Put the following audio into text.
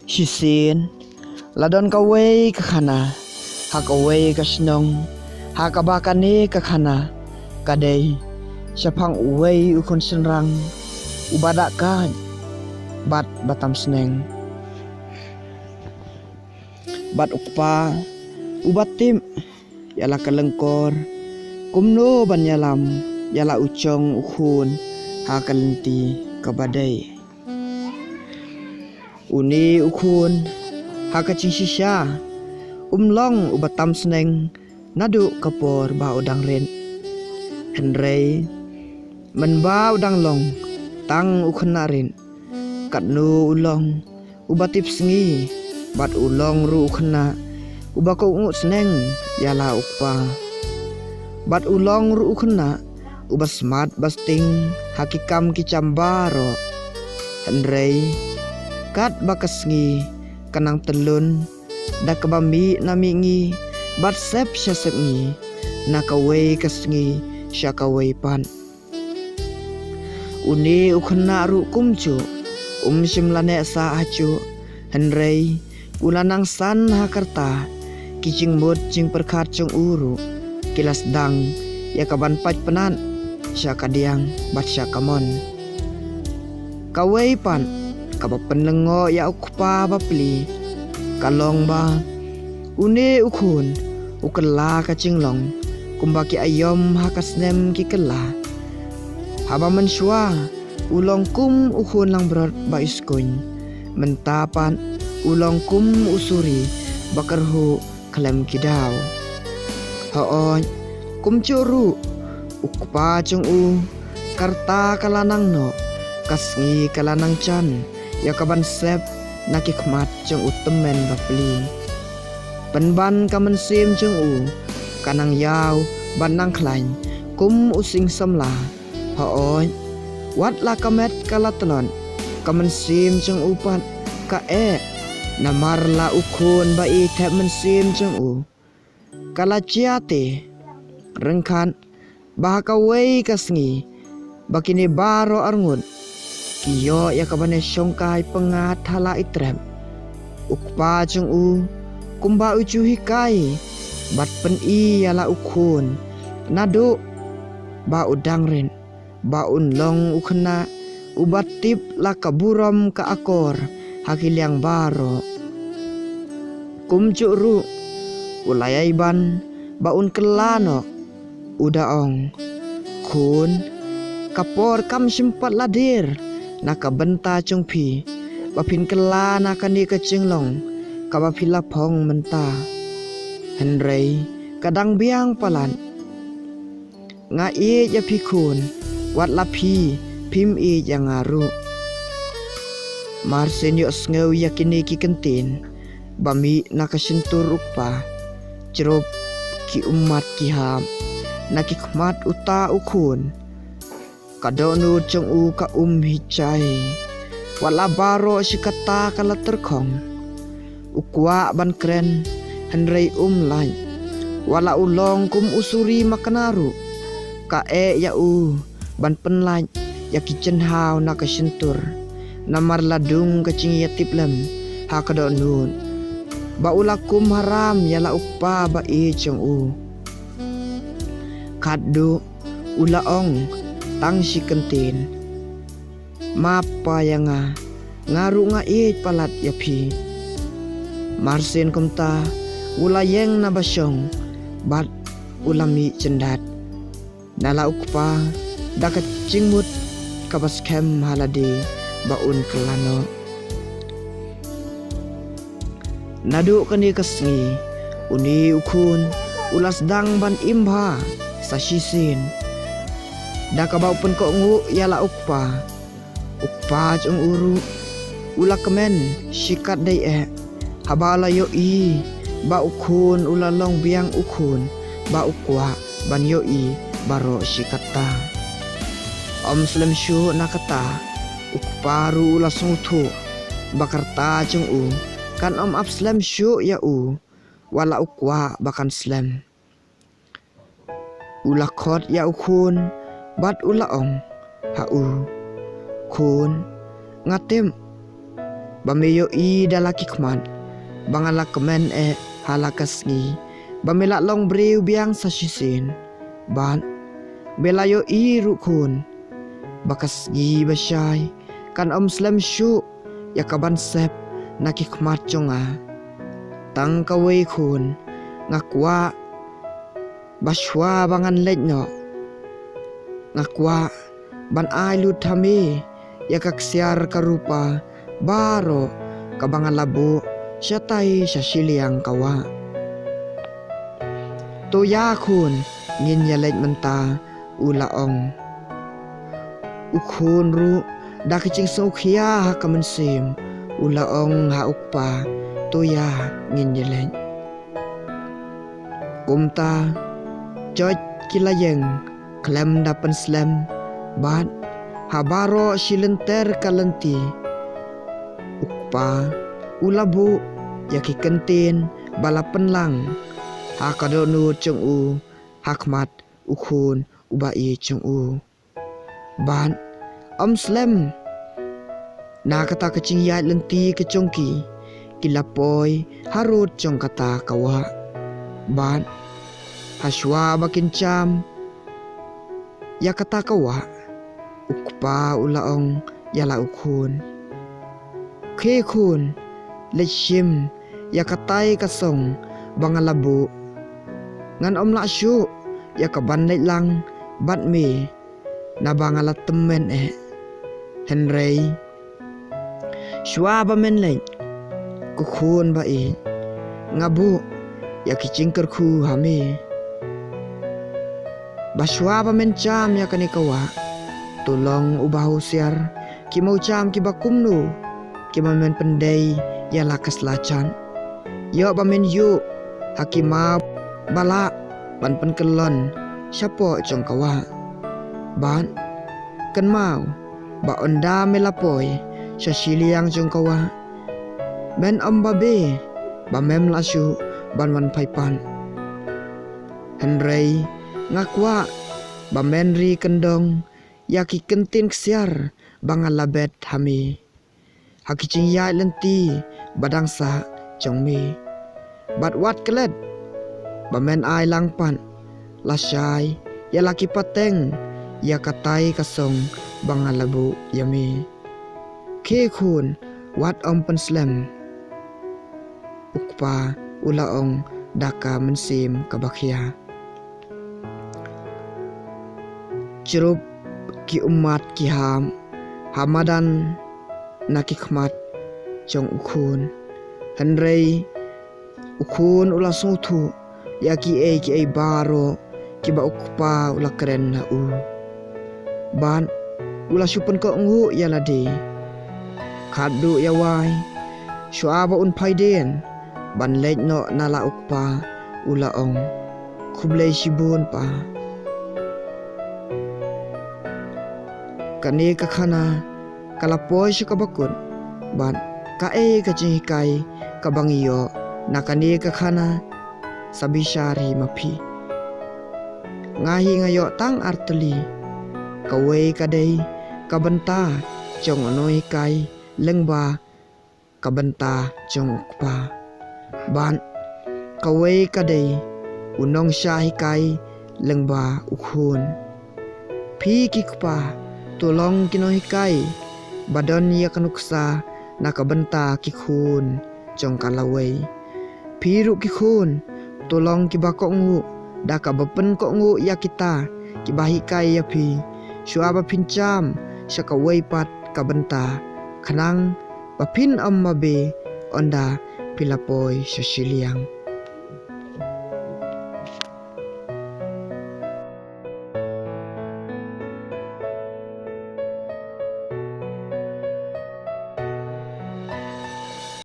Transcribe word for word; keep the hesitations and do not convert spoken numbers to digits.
Shisien la don kawei ka khana ha kawei ka shnong, ha kaba kane ka khana ka dei shaphang uwei u khun shynrang uba dahkait bad ba tam sneng. Bad u kpa uba tip ïa la ka lyngkor kumno ban ïalam ïa la u jong u khun ha ka lynti kaba dei. Une u khun ha ka jingshisha um long uba tam sneng naduh ka por ba u dang rit. Hynrei mynba u dang long tang u khynnah rit, katno u long uba tip sngi, bad u long ruh u khynnah uba kohnguh sneng ïa la u kpa. Bad u long ruh u khynnah uba smat ba sting ha ki kam ki jam baroh. Hynrei katba ka sngi ka nang tyllun, da kaba mih na mihngi bad sep sha sepngi, na kawei ka sngi sha kawei pat, une u khynnah ruh kumjuh um shym la neh sah hajuh. Hynrei u la nang san ha ka rta. Ki jingmut jingpyrkhat jong u ruh ki la sdang ïa ka ban pait pynat sha ka diang bad sha ka mon. Kawei pat kaba pynlyngngoh ïa u kpa bapli ka long ba une u khun u kylla ka jinglong kumba ki aïom ha ka snem ki kylla. Haba mynshuwa u long kum u khun langbrot ba iskuin, mynta pat u long kum u suri ba kyrhuh khlem ki daw. Hooid, kumjuh ruh u kpa jong u, ka rta ka la nang noh, ka sngi ka la nang jan ïa ka ban sep na ki khmat jong u tymmen bapli. Pynban ka mynsiem jong u ka nang ïaw bad nang khlaiñ kum u sing samla. Hooid, wat la ka met ka la tlot, ka mynsiem jong u pat ka eh, namar la u khun ba ïeit thep mynsiem jong u ka la jia te. Ryngkat ba ha kawei ka sngi ba kine baroh arngut ki ïoh ïa ka ban ïashongkai pyngngad ha la i trep, u kpa jong u kumba u ju hikai bad pyni ïa la u khun naduh ba u dang rit ba un long u khynnah uba tip la ka burom ka akor ha ki liang baroh. Kumjuh ruh u la ïai ban ba un kylla noh, u da ong, khun, ka por kam shym pat la dier na ka bynta jong phi ba phin kylla na kane ka jinglong kaba phi la phong mynta. Hynrei ka dang biang palat. Nga ïeit ïa phi khun, wat la phi phim ïeit ïa nga ruh. Marsien ïohsngew ïa kine ki kyntien ba mih na ka shyntur u kpa, jrop ki ummat ki hap na ki khmat uta u khun. Ka dohnud jong u ka um hi jai. Wat la baroh shi katta ka la tyrkhong. U kwah ban kren hynrei um lait. Wat la u long kum u suri makna ruh, ka eh ïa u ban pynlait ïa ki jynhaw na ka shyntur. Namar la dung ka jingïatiplem ha ka dohnud ba u la kum haram ïa la u kpa ba ïeit jong u. Khatduh u la ong tang shi kyntien, map pa ïa nga, nga ruh nga ïeit palat ïa phi. Marsien kumta u la ïeng na ba shong bad u la mih jyndat na la u kpa da ka jingmut kaba skhem ha lade ba un kylla noh. Naduh kane ka sngi une u khun u la sdang ban im bha sa shisien da kaba u pynkohnguh ïa la u kpa. U kpa jong u ruh u la kmen shi katdei eh haba la ïohi ba u khun u la long biang u khun ba u kwah ban ïohi baroh shi katta. Ym slem shuh na kata, u kpa ruh u la sngewthuh ba ka rta jong u kan ym ap slem shuh ïa u wat la u kwah ba kan slem. U la khot ïa u khun bad u la ong ha u, khun, nga tip ba me ïohi da la ki khmat ba nga la kmen eh ha la ka sngi, ba me la long briew biang sa shisien. Bad me la ïohi ruh khun ba ka sngi ba shai kan ym slem shuh ïa ka ban sep na ki khmat jong nga. Tang kawei khun, nga kwah ba shuwa ba ngan leit noh, nga kwah ban ai lut ha me ïa ka ksiar ka rupa baroh kaba nga la buh shatai sha shiliang ka wah. To ïa khun, ngin ïa leit mynta, u la ong. U khun ruh da ka jingsngewkhia ha ka mynsiem u la ong ha u kpa, to ïa ngin ïa leit. Kumta joit ki la ïeng khlem da pynslem, bad ha baroh shi lynter ka lynti u kpa u la buh ïa ki kyntien ba la pynlang ha ka dohnud jong u ha khmat u khun uba ïeit jong u. Bad ym slem na kata ka jingïaid lynti ka jong ki, ki la poi harud jong kata ka wah. Bad ha shuwa ba kin jam ïa kata ka wah, u kpa u la ong ïa la u khun, khie khun, leit shim ïa katai ka song ba nga la buh. Ngan ym lah shuh ïa ka ban leit lang bad me naba nga la tymmen eh. Hynrei shuwa ba men leit, ko khun ba ïeit, nga buh ïa ki jingkyrkhu ha me ba shuwa ba men jam ïa kane ka wah, to long uba husiar, ki mawjam kiba kumno kiba men pyndei ïa la ka sla jan. Ïoh ba men ïuh ha ki maw ba lah ban pynkyllon shapoh jong ka wah. Bad kynmaw ba ynda me la poi sha shiliang jong ka wah, men ym babe ba mem lah shuh ban wan phai pat. Hynrei nga kwah ba men ri kyndong ïa ki kyntien ksiar ba nga la bet ha me ha ki jingïaid lynti ba dang sah jong me. Bad wat klet ba men ai lang pat lashai ïa la ki pateng ïa katai ka song ba nga la buh ïa me. Khie khun, wat ym pynslem, u kpa u la ong da ka mynsiem kaba khia. Jrup ki ummat ki hap ha madan na ki khmat jong u khun. Hynrei u khun u la sngewthuh ïa kiei kiei baroh kiba u kpa u la kren ha u. Bad u la shu pynkohnguh ïa lade. Khadduh ïa wai, shuwa ba un phai dien ban leit noh na la u kpa, u la ong, khublei shibun pa. Kane ka khana ka la poi sha kaba kut, bad kaei ka jinghikai kaba ngi ïoh na kane ka khana? Sa bishar hi ma phi. Nga hi nga ïoh tang ar tylli. Kawei ka dei ka bynta jong u nonghikai lyngba ka bynta jong u kpa. Bad kawei ka dei u nongshah hikai lyngba u khun. Phi ki kpa, to long ki nonghikai ba don ïa ka nuksa na ka bynta ki khun jong ka lawei. Phi ruh ki khun, to long kiba kohnguh da kaba pynkohnguh ïa kita kiba hikai ïa phi, shuwa ba phin jam sha kawei pat ka bynta, khnang ba phin ym babe ynda phi la poi sha shiliang.